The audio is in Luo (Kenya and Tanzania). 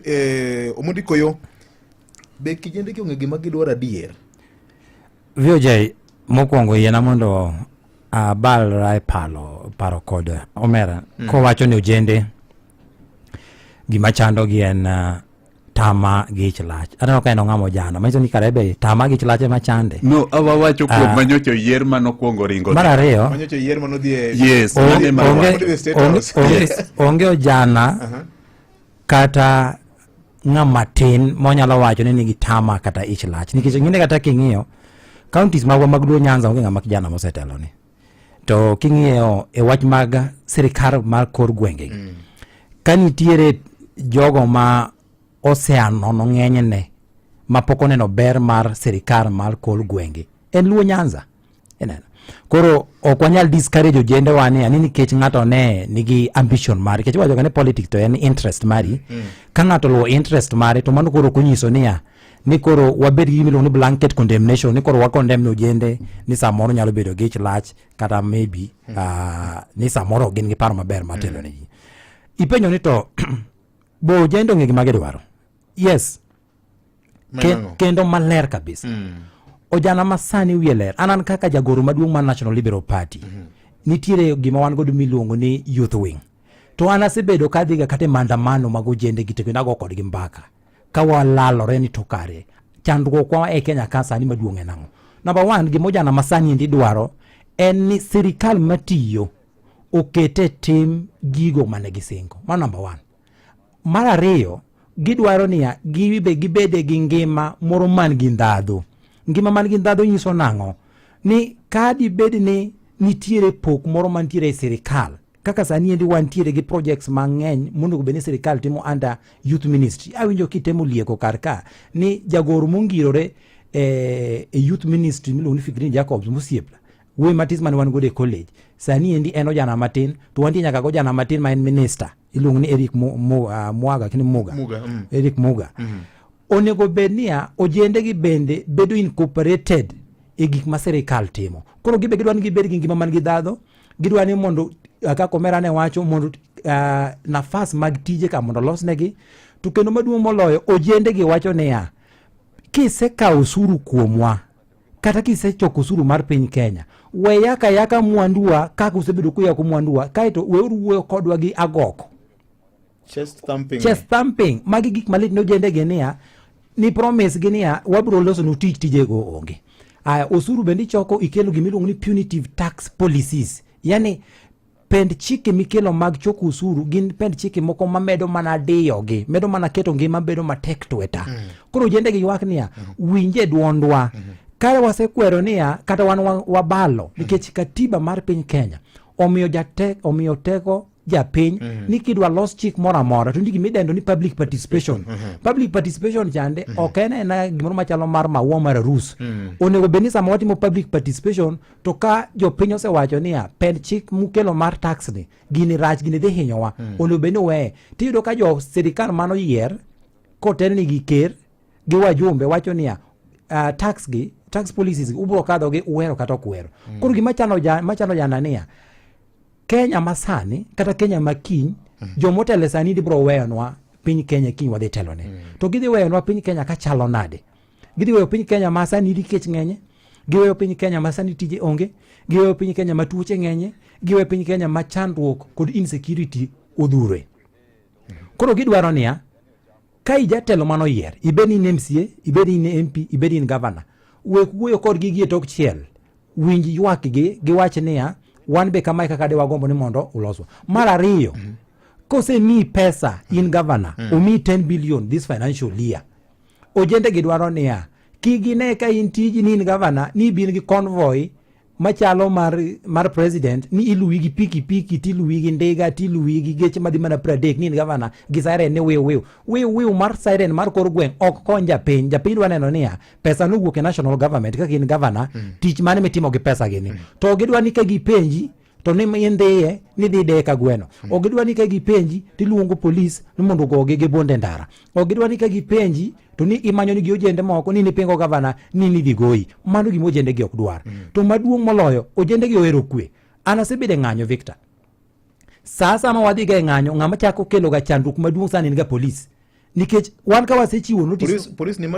Eh, Omondi Koyo, be kijende gi ong'e gima gidwaro adier? VOJ, mokwongo yiena mondo abalra e palo paro kod omera kowacho ni ojende gima chandogi en tama gi ich lach. Aneno ka en ong'amo jana, manyiso ni kare be tama gi ich lach ema chande. No, awawacho kuom manyocha oyier manokwongo ringo. Mar ariyo, Manyocha oyier manodhi e Yes, mano ema onge, awacho. Odhi e State onge, House. onge, onge ojana kata ng'ama tin monyalo wacho ni nigi tama kata ich lach nikech ng'ine kata king'iyo counties magwa mag Luo Nyanza onge ng'ama kijana mosetelo ni to king'iyo e wach mag sirikal mar kor gwenge ka nitiere jogo ma osea nono ng'enyne ma pok oneno ber mar sirikal mar kor gwenge en Luo Nyanza. Ineno? Koro ok wanyal discourage ojende wa ni ani nikech ng'ato ne nigi ambition mare nikech iwacho ga ni politics to en interest mari ka ng'ato luwo interest mare to mano koro ok onyiso niya ni koro wabed gi gima iluongo ni blanket condemnation ni koro wa condemn ojende ni samoro nyalo bedo gi ich lach kata maybe ni samoro ok gin gi paro maber mar telo ne ji. Ipenjo ni to bo ojende ong'e gima gidwaro? Yes. Kendo maler kabisa. Ojana masani wiye ler. An an kaka jagoro maduong' mar National Liberal Party. Nitiere gima wan godo miluongo ni youth wing. To an asebedo kadhiga kata e maandamano mag ojende gi to kendo ago kodgi mbaka. Ka walalore ni to kare chandruokwa e Kenya ka sani maduong' en ang'o? Number one, gima ojana masani endi dwaro en ni sirikal matiyo okete tim gigo mane gisingo. Mano number one. Mar ariyo, gidwaro niya, gibe gibede gi ngima moro man gi ndhadhu. Ngima man gi ndhadhu nyiso nang'o? Ni ka dibed ni nitiere pok moro mantiere e sirikal, kaka sani endi wantiere gi projects mang'eny monego bed ni sirikal timo under youth ministry. Awinjo kitemo lieko kar ka ni jagoro mongirore e youth ministry miluongo ni Fikrini Jacobs mosiepna, wuoyi matis mane wan godo e college, sani endi en ojana matin, to wantie nyaka gojana matin ma en minister iluongo ni Eric Mwaga kini Muga. Muga. Eric Muga. Onego bed niya ojende gi bende bedo incorporated e gik ma sirikal timo. Koro gibe gidwa ni gibed gi ngima man gi dhadho, gidwa ni mondo kaka omera ne wacho mondo nafas mag tije ka mondo olosnegi. To kendo maduong' moloyo ojende gi wacho niya kisekawo osuru kuomwa kata kisechoko osuru mar piny Kenya, we yaka yaka mwanduwa kaka usebedo kuyako mwanduwa, kaeto weuru wuoyo kodwa gi agoko. Chest thumping. Chest thumping. Magi gik malit ne ojende gi niya, ni promise gi niya, wabiro loso nu tich, tijego onge. Aya, osuru bende ichoko ikelo gima iluongo ni punitive tax policies. Yani pend chike mikelo mag choko osuru gin pend chike moko mamedo mana diyogi, medo mana keto ngima bedo matek tweta. Koro ojende gi ywak niya, winje duondwa. Kare wasekwero niya, kata wan wabalo, nikech katiba mar piny Kenya omiyo jate, omiyo teko japiny ni kidwa los chik moro amora to nitie gima idendo ni public participation. Public participation chande ok en ena gimoro machalo mar maua mar arus. Onego bed ni sama watimo public participation to ka jopiny osewacho niya pend chik mukelo mar tax ni gini rach, gini dhi hinyowa, onego bed ni weye. Tiyudo ka jo sirikal mano yier kotelni gi ker gi wajumbe wacho niya tax gi, tax policies gi ubro kadho gi uhero kata ok uhero. Koro gima chano ja, machano jana niya Kenya masani kata Kenya ma kiny, jomotelo sani biro weyonwa piny Kenya kiny wadhi telone. To gidhi weyonwa piny Kenya kachalo nade? Gidhi weyo piny Kenya ma sani kech ng'enye, giweyo piny Kenya ma sani tije onge, giweyo piny Kenya ma tuoche ng'enye, giweyo piny Kenya ma chandruok kod insecurity odhure. Koro gidwaro niya, ka ijatelo mano yier, ibed ni in MCA, ibed ni in MP, ibed ni in governor, wek wuoyo kodgi gi e tok chiel, winj ywakgi, giwach niya, wan be kamae kaka de wagombo ni mondo uloswa. Mar ariyo, kosemiyi pesa in governor, omiyi 10 billion this financial year, ojende gi dwaro niya, kik gine ka in tiji ni in governor, ni ibin gi convoy machalo mar president, ni iluwi gi piki piki, tiluwi gi ndiga, tiluwi gi geche madhi mana 30, ni in governor gi siren ni wiu wiu wiu wiu mar siren mar kor gweng' ok kony japiny. Japiny dwa neno niya pesa nowuok e national government kaka in governor, tich mane mitimo gi pesa gini. To gidwa ni ka gipenji to ni indhiye ni dhi deye ka gweno. Ok gidwa ni ka gipenji tiluongo polis ni mondo ogogi gi bunde ndara. Ok gidwa ni ka gipenji to ni imanyo ni gi ojende moko ni nipingo gavana ni nidhi goyi. Mano gima ojende gi ok dwar. To maduong' moloyo, ojende gi ohero kwe. An asebedo e ng'anyo, Victor. Sa asaya ma wadhi ga e ng'anyo, ng'ama chako kelo ga chandruok maduong' sani en ga polis. Nikech wan ka wasechiwo notice. Polis ni ma